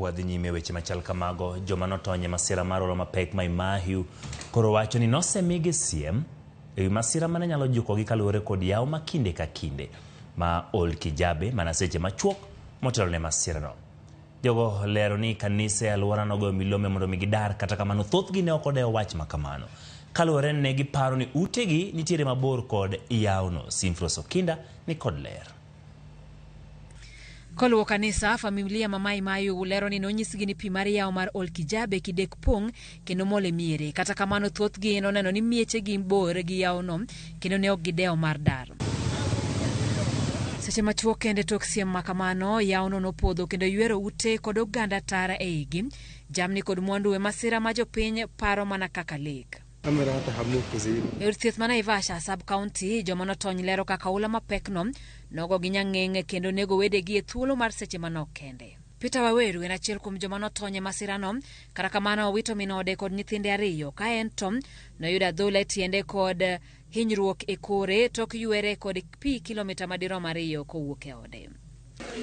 Wadhi nyime weche machal kamago, joma notony e masira mar oro mapek Mai Mahiu koro wacho ni nosemigi siem ewi masira mane nyalo jukogi kaluwore kod yawo ma kinde ka kinde ma Old Kijabe mana seche machuok motelo ne masirano. Jogo lero ni kanise e alwora nogoyo milome mondo mi gidar, kata kamano thothgi ne ok odewo wach ma kamano. Kaluwore ni ne giparo ni utegi nitiere mabor kod yawono. Simfros Okinda ni kod ler. Koluwo kanisa, familia ma Mai Mahiu lero ni nonyisgi ni pi mar yawo mar Old Kijabe kidek pong' kendo mol e miere. Kata kamano thothgi noneno ni miechegi bor gi yawono kendo ne ok gidewo mar dar. Seche machuok kende tok siem ma kamano, yawono nopodho kendo ywero ute kod oganda tara e igi, jamni kod mwandu e masira ma jopiny paro mana kaka lek. E od thieth ma Naivasha sub-county, joma notony lero kaka oula mapekno nogogi nyang'eng' kendo nego wedegi e thuolo mar seche manok kende. Peter Waweru en achiel kuom joma notony e masirano, kata kamano owito min ode kod nyithinde ariyo ka en to noyudo adhola e tiende kod hinyruok e kore tok ywere kod pi kilomita madirom ariyo kowuok e ode.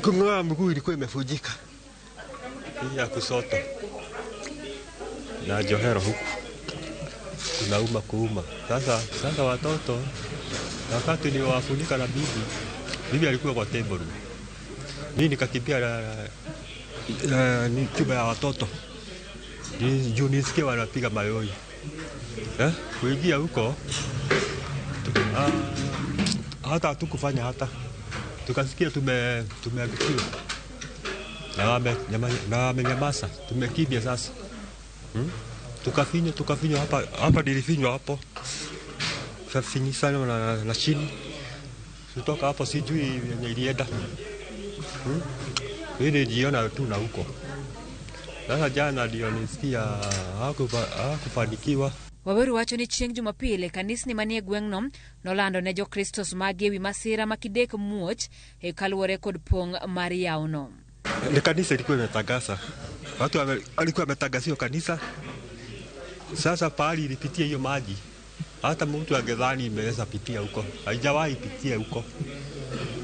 Kung'oa mguu ilikuwa imevunjika ya kushoto na johero huku tunauma kuuma. Sasa watoto wakati niwafunika na bibi, bibi alikuwa kwa table, mimi nikakimbia ni chumba ya watoto juu nisikie wanapiga mayowe eh, kuingia huko hata hatukufanya hata tukasikia tumeangukiwa na wamenyamaza, tumekimbia sasa. Tukafinywa hapa hapa, nilifinywa hapo kafinyi sana na chini kutoka hapo, sijui yenye ilienda. Mimi nilijiona tu na huko. Sasa jana ndio nisikia hakufanikiwa. Waweru wacho ni chieng' Jumapil kanisni manie gweng'no nolando ne jokristos mage ewi masira ma kidek muoch e kaluwore kod pong' mar yawono. Ni kanisa ilikuwa imetangaza watu walikuwa wametangazia kanisa. Sasa pahali ilipitia hiyo maji, hata mtu angedhani imeweza pitia huko, haijawahi pitia huko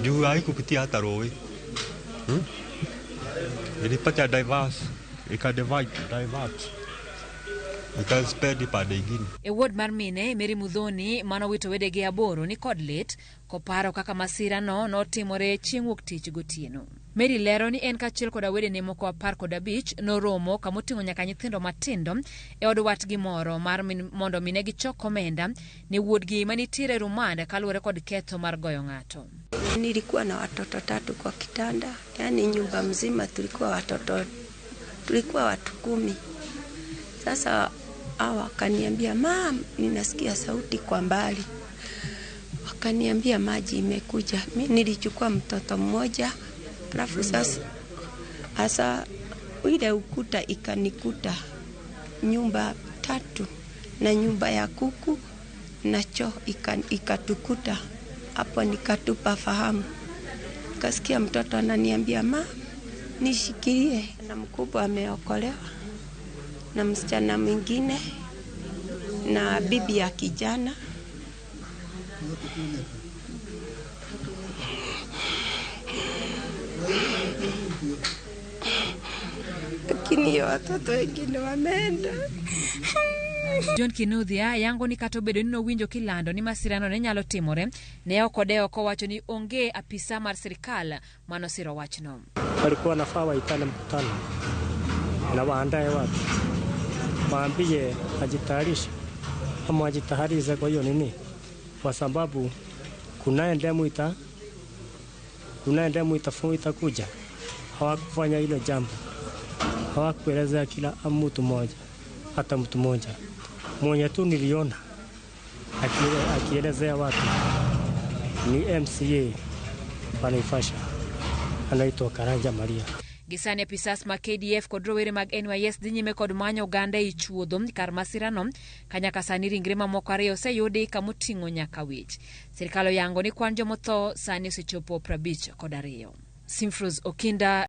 juu haikupitia hata rowe. Ilipata diverse, ika divide, divert, ika spread pande ingine. E ward mar mine Mary Muthoni manowito wedegi aboro ni kod lit koparo kaka masirano notimore chieng' wuok tich gotieno. Mary lero ni en kaachiel koda wedene moko 15 noromo kamoting'o nyaka nyithindo matindo e od watgi moro mar mondo mine gichok omenda ne wuodgi manitiere e rumand kaluwore kod ketho mar goyo ng'ato. Nilikuwa na watoto tatu kwa kitanda, yani nyumba mzima tulikuwa watoto, tulikuwa watu 10. Sasa hawa wakaniambia, mam, ninasikia sauti kwa mbali. Wakaniambia maji imekuja. Mi nilichukua mtoto mmoja, alafu sasa hasa ile ukuta ikanikuta nyumba tatu na nyumba ya kuku na choo ikatukuta. Hapo nikatupa fahamu. Nikasikia mtoto ananiambia, ma, nishikilie. Na mkubwa ameokolewa na msichana mwingine na bibi ya kijana. Lakini watoto wengine wameenda. John Kinuthia yango ni kata obedo ni nowinjo kilando ni masirano ne nyalo timore, ne ok odewo kowacho ni onge apisa mar sirikal manosiro wachno. Walikuwa wanafaa waitane mkutano na waandae watu, waambie ajitayarishe ama ajitayarishe kwa hiyo nini, kwa sababu kunaye demu itakuja. Hawakufanya hilo jambo, hawakuelezea kila mtu mmoja, hata mtu mmoja. Mwenye tu niliona akielezea watu ni MCA wa Naivasha, anaitwa Karanja Maria. Gisani apisas mag KDF kod rowere mag NYS dhi nyime kod manyo oganda ei chuodho kar masirano ka nyaka sani ringre mamoko ariyo oseyudi kamoting'o nyaka wich. Sirikal oyango ni kwan jomotho sani osechopo 52. Simfros Okinda.